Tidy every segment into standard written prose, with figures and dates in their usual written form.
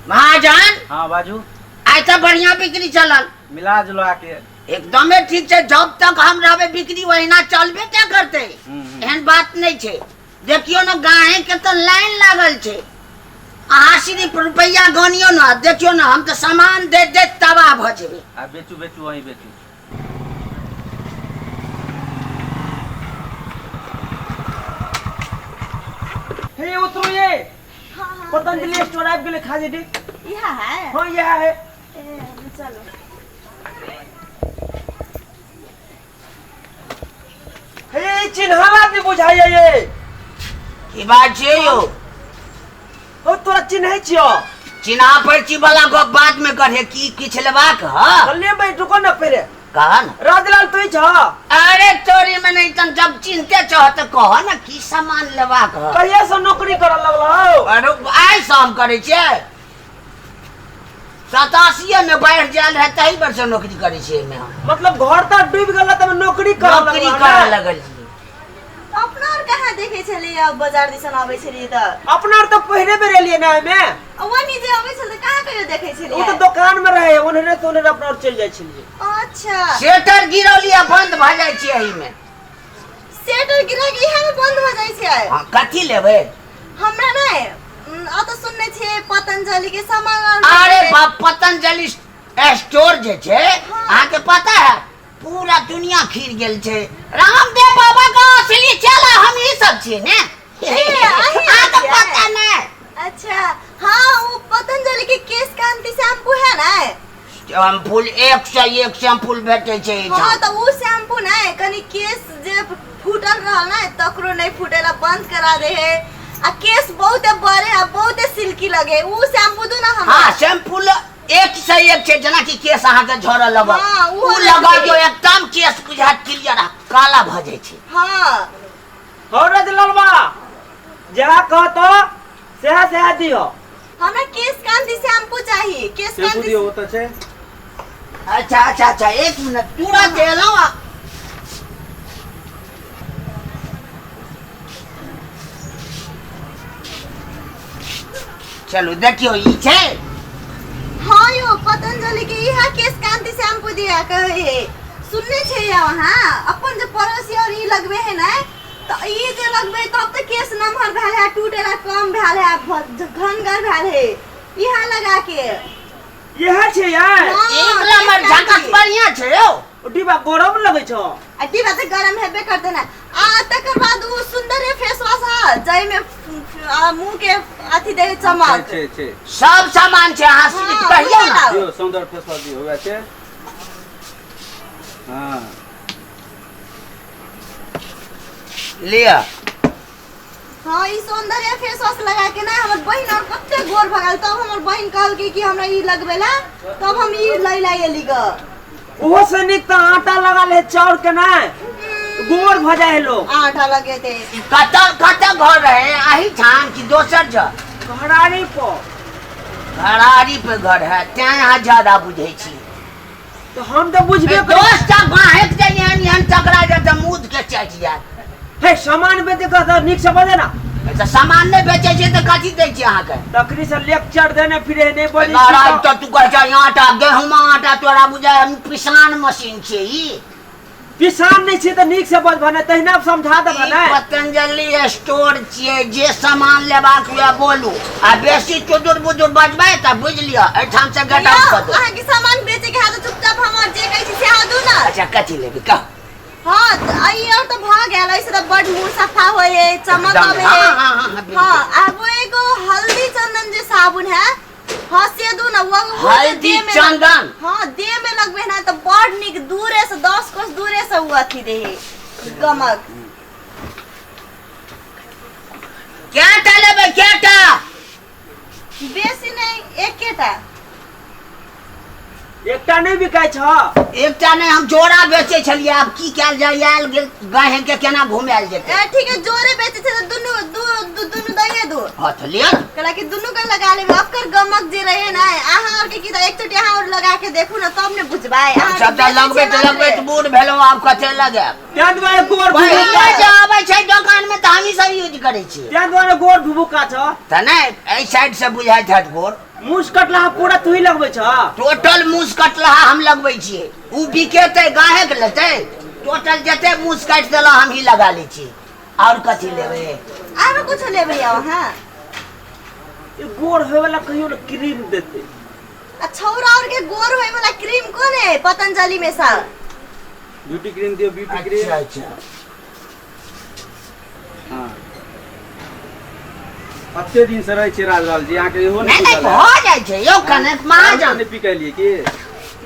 महाजन। हाँ बाजू। आइ तऽ बढ़िया बिक्री चलल। मिला जुला के एकदमे ठीक छै। जब तक हम रहबै बिक्री ओहिना चलबे क्या करतै, एहन बात नहि छै। देखियौ ने गाहे के तऽ लाइन लागल छै। अहाँ सिर्फ रुपैआ गनियौ ने, देखियौ ने हम तऽ सामान दैत दैत तबाह भऽ जेबै। आ बेचू बेचू वहीं बेचू। हे उतरू ये। हाँ हाँ। पतंजलि स्टोर आबि गेलै खाजी डी। इहा है। हाँ यह है। ए, चलो। हे चिन्हल आदमी बुझाइए ये। की बात छै यौ? ओ तोरा चिन्है छियो? चिन्हा परिची वाला गप बाद में करे, की किछ लेबाक ह? लेबै, रुको न पहिले। कह न। राजलाल तू छह? अरे तोरी में नहीं तन जब चिन्हते छह त कह न की सामान लेबाक ह। कहिया से नौकरी करऽ लगल हो? अरे आइ से हम करै छियै, 87 में बाढ़ि जायल रहे तही पर से नौकरी करै छियै एहिमे हम। मतलब घर तर डूबि गेल तब नौकरी करऽ नौकरी लगल करऽ लगल छियै। अपना और कहाँ देखे छलियै अब बाजार दिसन आबै छलियै तऽ? अपना आर तऽ पहिले बेर एलियै ने एहिमे। ओनी जे आबै छल तऽ कहाँ कहियो देखै ओ छलियै? तऽ दोकान में रहे, ओन्हरे से ओन्हरे अपना आर चलि जाइ छलियै। अच्छा सेटर गिरौलिया बंद भऽ जाइ छै एहिमे। सेटर गिरा के इहा में बंद भऽ जाइ छै। हाँ, कथी लेबै? हमरा नहि अ तऽ सुनने छियै पतंजलि के सामान आर। अरे बाप, पतंजलि स्टोर जे छै अहाँके पता है पूरा दुनिया खीर गेल छै। रामदेव बाबा का असली चेला हम ही सब छियै ने। अहीं अहाँके छियै? पता नहि? अच्छा हाँ, वो पतंजलि के केश कांति शैम्पू है ना? शैम्पूल एक से एक शैम्पूल भेटै छै एहिठाम। हाँ तऽ ओ शैम्पू नहि कनि केश जे फूटल रहल ने तकरो नहि फूटेला बंद करा दे है आ केश बहुते बड़े आ बहुते सिल्की लगे, ओ शैम्पू दू ना हमरा। हाँ शैम्पूल एक से एक छै, जेनाकि केश अहाँके झड़ऽ लगल हाँ, ओ ओहो लगाबियौ छै। एकदम केश बुझायत क्लियर आ काला भऽ जाइ छै। हाँ हौ रजललबा, जएह कहतो सएह सएह दिहो। हमरा केश कांति शैम्पू चाही, केश शैम्पू कांति। दियौ ओतऽ छै। अच्छा अच्छा अच्छा एक मिनट, तुरंत एलहुँ आ चलू देखियौ ई छै। हाँ यो पतंजलि के इहा केश कांति शैम्पू दिया कहे है, सुनने छे या वहाँ अपन जे पड़ोसी और ई लगबे है ना तो ई जे लगबे तब तो केश नमहर भेल है, टूटेला कम भेल है, घनगर भेल है इहा लगा के। इएह छै यार। हाँ, एक नंबर केश झकास कांति। बढ़िया छै यौ। ओ डिब्बा गरम लगै छौ। आ डिब्बा तऽ गरम हेबे करते ना। आ तकर बाद ओ सुंदर फेस वॉश है जाहि में मुंह के अथी दे चमक। छै छै सब सामान छै, अहाँ सिर्फ हाँ, कहियौ ना। उहे दियौ सौंदर्य फेस वॉश दियौ, वएह छै। हाँ लिअ। हाँ ई सौंदर्य फेस वॉश लगा के ना हमर बहिन और कते गोर भऽ गेल, तब हमर बहिन कहलकै कि हमरा ई लगबे ला, तब हम ई लै ला एली ग। ओहो से नीक तऽ आटा लगा ले चाउर के नहि गोर भऽ जाइ है लोग। आटा लगेते। कतऽ कतऽ घर रहे अही ठाम कि दोसर जगह? घरारी पर। घरारी पे घर है तें अहाँ ज्यादा बुझै छी। तऽ हम तऽ बुझबे करै। दोस्त गाहक जे एहन एहन टकरा जायत तऽ मुद के चाटि जायत। हे सामान बेचे के तऽ नीक से बजे ना। तऽ सामान नहि बेचै छै तऽ कथी दै छै अहाँके? तखनी से लेक्चर देने फिरे नहि बजै छी। महाराज तऽ तू कहै छ आटा गेहूँ आटा तोरा बुझाय हम पिसान मशीन छियै ई। पिसान नहि छियै तऽ नीक से बज भने तहिना समझा देबह ई ने। पतंजलि स्टोर छियै, जे सामान लेबाक हुए बोलू आ बेसी चुदुर बुदुर बजबै तऽ बुझि लिअ एहिठाम से गेट आउट कऽ देब। अहाँके सामान बेचे के है तऽ चुपचाप हमर जे कहै छी से अहाँ दू ना। अच्छा कथी लेबै कह? हाँ तऽ ई और तऽ भऽ गेल, ऐसे तऽ बड मुंह सफा होय है, चमक एकदम, आबै हाँ, है। हाँ, हाँ, हाँ, बिल्कुल। हाँ, आ वो एगो हल्दी चंदन जे साबुन है, हाँ से दू ना, वो जे हल्दी देह में चंदन? हाँ देह में लगबे ना तऽ बड नीक, दूरे से 10 कोस दूरे से वो अथी दे है गमक। केटा लेबै केटा? बेसी नहीं एकेटा। एकटा नहि बिकाइ छ? एकटा नहि, हम जोड़ा बेचै छलियै, आब की कयल जाय, आयल गेल गाहे के केना घुमायल जेतै। ए, ठीक है जोड़े बेचै छै तऽ दुनू दू दू दुनू दैए दू। हाँ तऽ लिअ ने। कहला कि दुनू के लगा लेबै, अकर गमक जे रहे ना अहाँ और के की तऽ एकचोटी अहाँ और लगा के देखू ना तब ने बुझबै। अहाँ सब तऽ बेचै लगबैत छियै लगबैत मात्रे। बूढ़ भेलहुँ, आब कते लगायब। ताहि दुआरे गोर पहिले भुभुका जे आबै छै दोकान में तऽ हमही सब यूज करै छियै। ताहि दुआरे गोर भुभुका छ। तऽ नहि एहि साइड से बुझाइत हैत गोर। मूस कटलाहा पूरा तू ही लगबै छ? टोटल मूस कटलाहा हम लगबै छियै। उ बिकेतै गाहक लेतै। टोटल जते मूस काटि देला हम ही लगा लै छियै। और कथी लेबै? आरो कुछो लेबै अहाँ? ई गोर होय वाला कहियो ने क्रीम देतै। आ छौरा और के गोर होय वाला क्रीम कोन है पतंजलि में सा? ब्यूटी क्रीम दियो, ब्यूटी क्रीम। अच्छा अच्छा। हाँ, कते दिन से रहै छियै राजलाल जी, अहाँके इहो नहि नहि नहि बुझल है? भऽ जाइ छै यौ कनेक महाजन। नहि पिकैलियै की?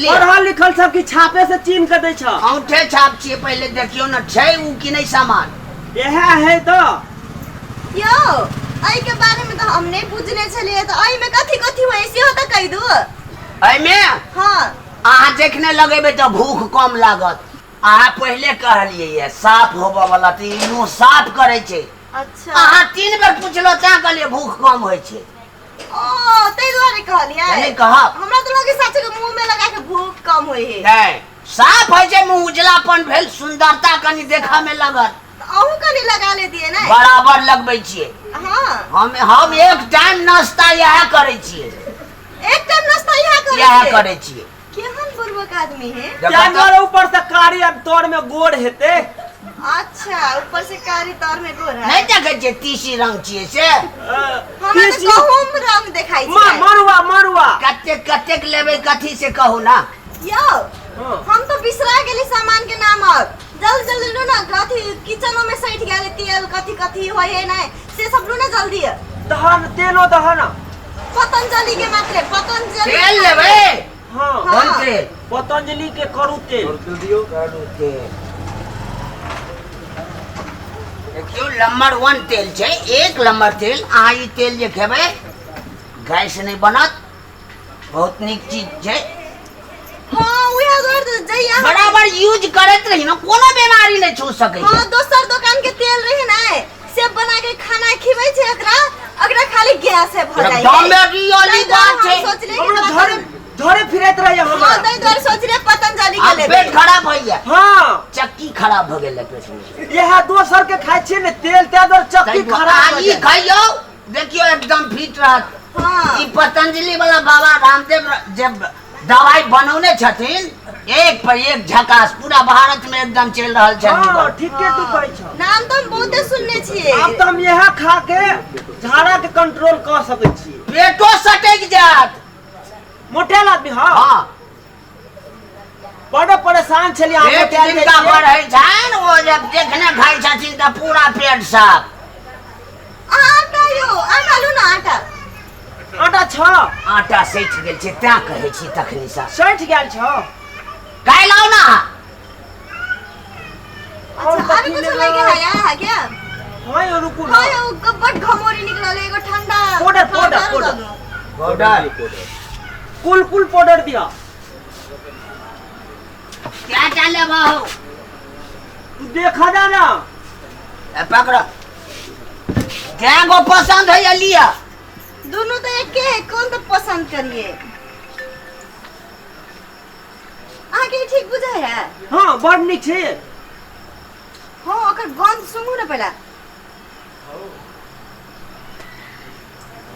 लिअ। पढ़ल लिखल सब की छापे से चिन्ह के दै छ। औंठे छाप छियै, पहिले देखियौ ने छै उ कि नहि सामान। इएह है तऽ। यौ एहि के बारे में तऽ हम नहि बुझने छलियै, तऽ एहि में कथी कथी होइ सेहो तऽ कहि दू। एहिमे? हाँ। अहाँ जखने लगेबै तऽ भूख कम लागत। अहाँ पहिले कहलियै ये साफ होबऽ वाला, तऽ ई मुँह साफ करै छै। अच्छा। अहाँ 3 बेर पुछलहुँ तैं कहलियै भूख कम होइ छै। ओ ताहि दुआरे कहलियै। नहि कहब। हमरा तऽ लगे साँचे के मुँह में लगा के भूख कम होइ है। नहि, साफ होइ छै मुँह, उजलापन भेल, सुंदरता कनि देखऽ में लगत। तऽ अहूँ कनि लगा लेतियै ने? बराबर लगबै छियै। हाँ। हम एक टाइम नाश्ता इएह करै छियै। एक टाइम नाश्ता इएह करै इएह छियै? करै छियै। केहन बुर्बक आदमी है। ताहि दुआरे ऊपर से कारी आ तर में गोर हेतै। अच्छा, ऊपर से कारी तर में गोर है। नहि देखै छियै तीसी रंग छियै से? हमरा तऽ गहूम रंग देखाइ छै। मरुआ मरुआ। कतेक कतेक लेबै कथी से कहू ना। यौ हम तऽ बिसरा गेली सामान के नाम। और जल्दी जल्दी लू ना, कथी किचनो में सैठ गेल तेल कथी कथी होइ है नहीं से सब लू ना जल्दी। दहन तेलो दहन। पतंजलि के मात्रे पतंजलि तेल लेबै? हाँ। कोन तेल? पतंजलि के करू तेल। करू तेल दियौ। करू तेल। देखियौ नंबर 1 तेल छै, 1 नंबर तेल। अहाँ ई तेल जे खेबै गैस नहि बनत, बहुत नीक चीज छै। हाँ, उहे दुआरे तऽ जहिया बराबर यूज करैत रही ने कोनो बीमारी नहि छू सकै छै। हाँ, दोसर दुकान के तेल रहे ने से बना के खाना खिबै छै एकरा, एकरा खाली गैस है भऽ जाइ है। एकदमे रियली बात छै। हमरा झरे झरे फिरैत रहैया हमरा। हाँ, ताहि दुआरे सोचलियै पतंजलि के आब लेबै। पेट खराब होइया। हाँ। चक्की खराब भऽ गेल पेट में। इएह दोसर के खाइ छियै ने तेल, ताहि दुआरे चक्की खराब आ भऽ ई जाइ। खइयौ देखियौ एकदम फिट रहत। हाँ। ई पतंजलि वाला बाबा रामदेव जे दवाई बनौने छथिन एक पर एक झकास, पूरा भारत में एकदम चलि रहल छै। हाँ, ठीके तू कहै छह। नाम तऽ हम बहुते सुनने छियै। आब तऽ हम इएह खा के झाड़ा के कंट्रोल कऽ सकै छी। पेटो सटकि जायत। मोटेल आदमी। हाँ। हाँ। बड़ परेशान छलियै अहाँ पेट मोटायल जाइ जिनका छियै। बढ़ै छनि ओ जब देखने खाइ छथिन तऽ पूरा पेट साफ। आटा यौ, आटा लू ना आटा। आटा छ। आटा सठि गेल छै तैं कहै छी तखनी सँ। सठि गेल छ। काल्हि आउ ना। अच्छा, आरो कुछो लैके है अहाँ के? हाँ यौ, रुकू ना। हाँ यौ, बड घमौरी निकलल एगो ठंडा पाउडर, पाउडर, पाउडर। पाउडर। कुल कुल पाउडर दिया। क्या टा लेबहो? तू देखा जा ना। ए, पकड़। कै गो पसंद है लिया? दोनों तो एके है, कौन तो पसंद करिए? अहाँ के ठीक बुझाय है? हाँ, बड़ नीक छै। हाँ, ओकर गंध सुनू ना पहला।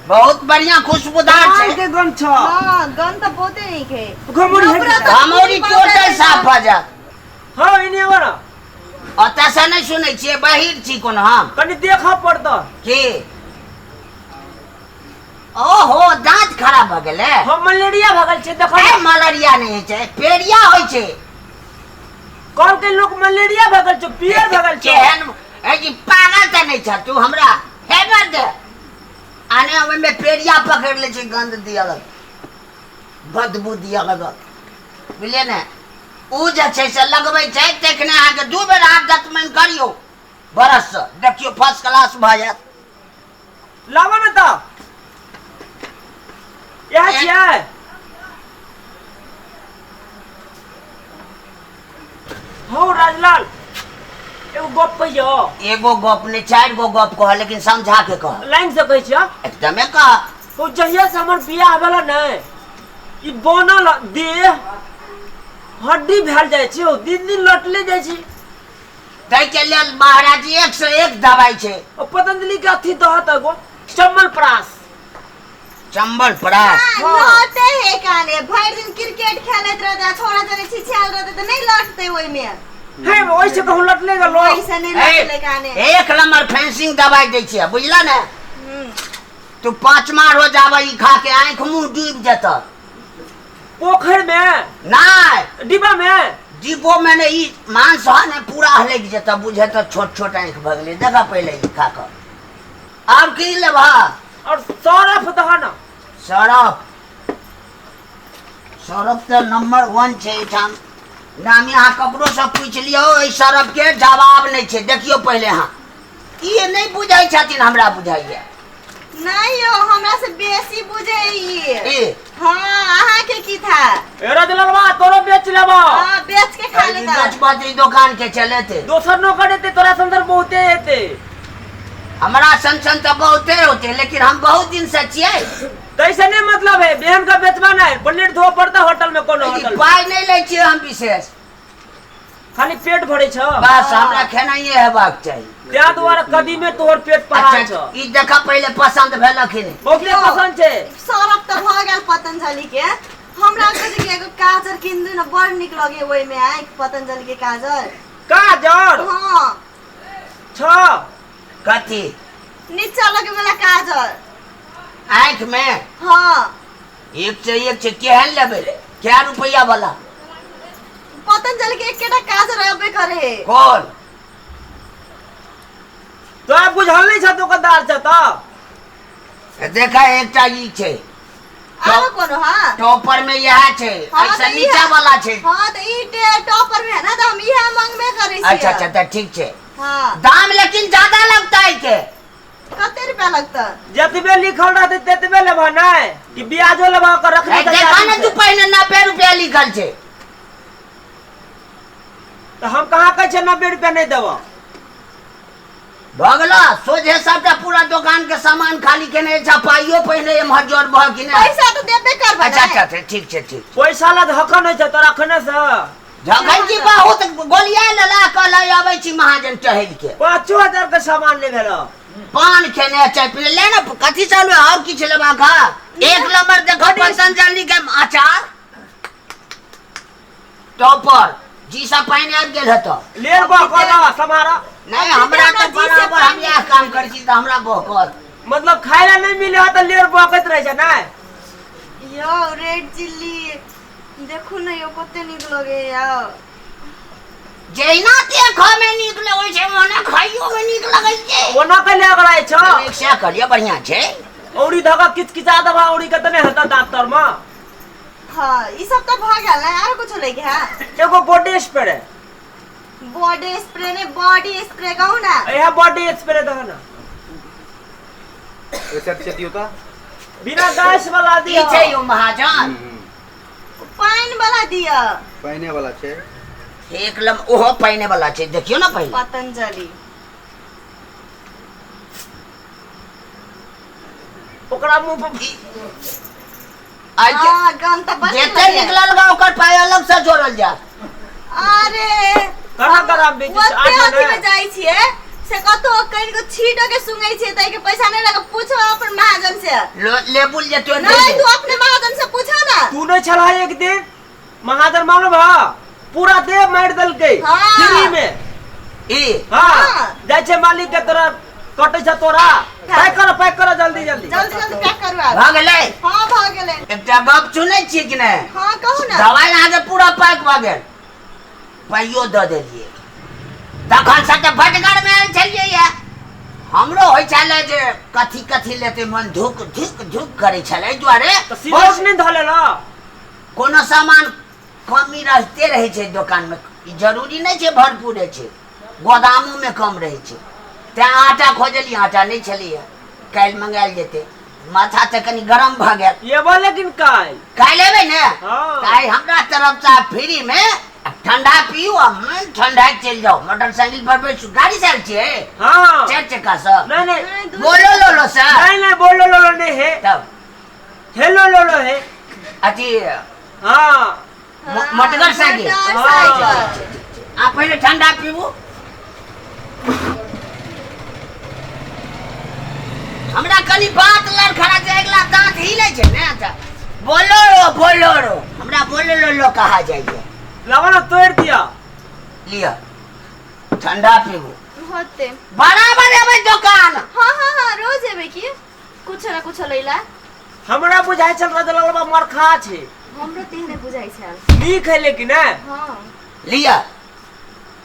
बहुत बढ़िया खुशबूदार कमाल छै। के गंध छ। हाँ, गंध तो बहुते नीक है। घमौरी हटि नोकरा गेल। तऽ घमौरी टोटल साफ भऽ जायत। हाँ, एने आबऽ ना। ओतऽ से नहि सुनै छियै, बहिर छी कोनो हम। कनि देखऽ पड़तऽ। की? ओहो, दाँत खराब भऽ गेलै। हाँ, मलेरिया भऽ गेल छै, देखऽ। ए, मलेरिया नहि होइ छै, पेरिया होइ छै। कहलकै लोक मलेरिया भऽ गेल छै, पियर भऽ गेल छै। केहन ए जी पागल तऽ नहि छ तू हमरा? हेबर दे। आने ओहिमे पेरिया पकड़ि लै छै, गंध दिअ लगत, बदबू दिअ लगत, बुझलियै ने? ओ जे छै से लगबै छै तखने अहाँके 2 बेर हाथ दतमनि करियौ बरससँ, देखियौ फर्स्ट क्लास भऽ जायत। लाबऽ ने तऽ। इएह छियै। हौ राजलाल, एगो गप कहियौ। एगो गप नहि, 4 गो गप कह, लेकिन समझा के कह। लाइन से कहै छियौ। एकदमे कह। ओ जहिया से हमर बियाह भेल ने, ई बनल देह हड्डी भेल जाइ छै, ओ दिन दिन लटले जाइ छै। ताहिके लेल महाराज जी 101 दवाइ छै। ओ पतंजलि के अथी दहत एगो च्यवनप्राश। चंबल परास। हाँ, लौटे हे काने भरि दिन क्रिकेट खेलैत रहते आ छोड़ा जरे छिछायल रहते तऽ नहि लौटते ओहिमे। हे ओइसे कहूँ लटले गेलो। ओइसे नहि लौटले काने। एक नंबर फेंसिंग दवाई दै छियै, बुझला ने? हम्म। तू पांचमा रोज आबै ई खा के आँखि मुँह डूबि जेतऽ। पोखरि में? नहि। डिब्बा में? डिब्बो में ने ई मांस ह ने पूरा हलकि जेतऽ, बुझे तऽ छोट छोट आँखि भऽ गेलै। देखऽ पहिले ई खा कऽ। आब की लेबह? और सरफ दह न। सरफ? सरफ तऽ नंबर 1 छै एहिठाम नामी। अहाँ ककरोसँ पूछि लियौ, एहि सरफके जवाब नहि छै। देखियौ पहिले अहाँ, ई नहि बुझै छथिन, हमरा बुझाइए। नहीं यो, हमरा से बेसी बुझे ई। ई? हाँ, अहाँ के की था? ए रजललवा, तोरो बेच लेबो। हाँ, बेच के खा लेता। गजपति दुकान के चलेते। दोसर नौकर एते तोरा संदर बहुते एते। हमरा सन सन तऽ बहुते होते, लेकिन हम बहुत दिन से छियै। तैसे नहीं मतलब है, बहन का बेचबा नहीं, प्लेट धो पड़ता होटल में, कोनो होटल में। पाई नहीं लै छियै हम विशेष। खाली पेट भरे छ। बस हमरा खेनाइए हेबाक चाही। त्या द्वारा कदी में तोहर पेट पहाड़ अच्छा छ। ई देखा पहिले पसंद भेलक कि नहि? बहुते पसंद छै। सरफ तऽ भऽ गेल पतंजलि के। हमरा कहै कि एगो काजर किन दू न, बड़ नीक लगे ओहिमे आँखि, पतंजलि के काजर। काजर? हाँ। छ। कथी? नीचा लगे वाला काजर। आँखि में? हाँ। एक से एक छै, केहन लेबै? कै रुपैआ वाला? पतंजलि के एकेटा काजर अबे करे है। कौन? तो आप बुझल नहीं छ दुकानदार छ त। देखा एकटा ई छै। आरो कोनो? हाँ, टॉपर में इएह छै। हाँ, ऐसा तऽ इएह। नीचा वाला छै। हाँ, तऽ ई टॉपर में है ना, तऽ हम इएह मंगबे करै छियै। अच्छा अच्छा, तऽ ठीक छै। हाँ। दाम लेकिन ज्यादा लगता है के। कते रुपया लगता? जतबे लिखल रहते ततबे लेबह, नहीं कि ब्याजो लेबह ओकर रखने ए, के देखा ने चाही तू छै। पहिने 90 रुपया लिखल छै। तऽ हम कहाँ कहै छियै 90 रुपया नहीं देबह। भऽ गेलो सोझे सबटा पूरा दोकान के सामान खाली केने छै, पाइयो पहिने एम्हर जोर भऽ कि नहि? पैसा तऽ देबे करबै। अच्छा ने? अच्छा अच्छा, ठीक छै, ठीक। पैसा ला धक्का नहीं छै तोरा अखने से। जखन की बहुत गोलिया लेला कहल आबै छी महाजन टहल के। 5000 के सामान ले भेलो। पान खेने चाय पीने ले ना, कथी चालू है? और किछु लेबा खा? एक नंबर देखो पतंजलि के अचार टॉपर जी सब पानि आबि गेल हेतौ। ले बहकल समारा। नहीं, हमरा तऽ हमरा जी से बराबर हम पानि इएह काम करै छी तऽ हमरा बहकल। मतलब खाय ला नहीं मिले तऽ लेर बहकैत रहै छै नै? यौ रेड चिल्ली देखू ने यौ, कते नीक लगे यौ। जहिना देखऽ मे नीक लगै छै ओना खाइयो मे नीक लगै छै। ओना कैले अगड़ाइ छ? एक सए करियौ, बढ़िआँ छै। औरी धक्का किचकिचा देबह, औरी के तऽ नहि हेतौ दाँत तर मे। हाँ, ई सब तऽ भऽ गेल ने, आरो कुछो लैके है? एगो बॉडी स्प्रे। बॉडी स्प्रे ने, बॉडी स्प्रे कहू ना। इएह बॉडी स्प्रे दह ना। ओहिसँ अच्छे दियौ तऽ। बिना गैस वाला की दियौ। छै यौ महाजन? पानि वाला दिअ। पाइने वाला छै। एक लम ओहो पाइने वाला छै, देखियौ ने पहिले। पतंजलि। ओकरा मुंह पर आइ के हाँ, गंध तऽ बड़ जते लगैए। निकलल गा ओकर पाइ अलग से जोड़ल जायत। अरे कहाँ ग्राम बेचै छै? ओते 8 अथी आना? में जाइ छियै से कतौ कनिको छीटो के सुंगै छियै ताहि के पैसा नहि लगे। पूछो अपन महाजन से। लेबुल जे तोड़ि नहीं, दै तू अपने महाजन से पूछो ना। तू नहीं छला एक दिन महाजन मालूम है पूरा देह मारि देलकै। हाँ। फ्री में। ई? हाँ। हाँ। जाइ छै मालिक के तोरा कटै छै तोरा। पैक कर, पैक कर जल्दी जल्दी। जल्दी जल्दी पैक करवा। भऽ गेलै? हाँ, भऽ गेलै। एकटा गप सुनै छियै कि नहि? हाँ, कहू ना। दवाइ अहाँके पूरा पैक भऽ गेल, पाइयो दऽ देलियै। तखन से तऽ बटगर मे आयल छलियै ये। हमरो होइ छलै जे कथी कथी लेतै, मन धुक धुक धुक करै छलै, एहि दुआरे। तऽ सिलोट नहि धऽ लेलऽ? कोनो सामान कमी रहिते रहै छै दोकानमे, ई जरूरी नहि छै भरपूरे छै, गोदामोमे कम रहै छै। तेँ आटा खोजलियै, आटा नहि छलैए, काल्हि मंगायल जेतै। माथा तऽ कनि गरम भऽ गेल। एबो लेकिन काल्हि। काल्हि एबै ने? हाँ। तऽ आइ हमरा तरफसँ फ्रीमे ठंडा पीऊ आ मन ठंडा चलि जाउ। मोटरसाइकिल पर बैसू, गाड़ी से आयल छियै? हाँ। चारि चक्का से? नहीं नहीं। बोलो लोलो से? नहीं नहीं, बोलो लोलो नहीं है। तब? हेलो लोलो है। अथी। हाँ। मोटगर साइकिल। मोटरसाइकिल। आ पहिले ठंडा पीबू। हमरा कनि बात लड़खड़ा छै, अगिला दाँत हिलै छै ने तऽ बोलोरो बोलोरो हमरा बोलोरो लो कहा जाइए। लावा ना तोड़ दिया। लिअ ठंडा पीबू। होते बराबर एबै दोकान। हाँ हाँ हाँ रोज एबै की कुछ ना कुछ लैला। हमरा बुझाइ छल रजललबा मरखा छै। हमरो तेहने बुझाइ छल। नीक है लेकिन ने। हाँ लिअ।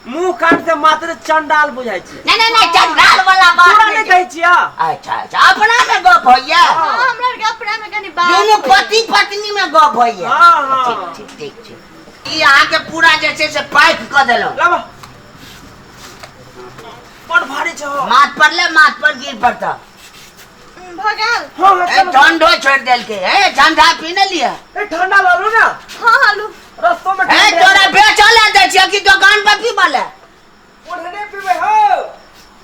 मुंह कान से मात्र चंडाल बुझाइ छै। नहीं नहीं नहीं चंडाल वाला बात तोरा नहीं नहीं। कहै छिया। अच्छा अच्छा अपना में गप होइया। हाँ हमरा आरके अपना में कनी बात दोनों होइए। पति पत्नी में गप होइया। हाँ, हाँ। ठीक ठीक ठीक ठीक। ई अहाँके पूरा जे छै से पैक कऽ देलहुँ। लावा बड़ भारी छौ। माथ पर ले, माथ पर गिर पड़ता। भऽ गेल। हाँ हाँ ए चलो। ठंडो छोड़ देलके। ए ठंडा पी ने लिअ। ए ठंडा लऽ लू ना। हाँ हाँ लू। रस्तो में ए ठंडा तोरा बेचऽ ले दै छियै कि दोकान पर पीबऽ ले? ओढ़ने पीबै हो।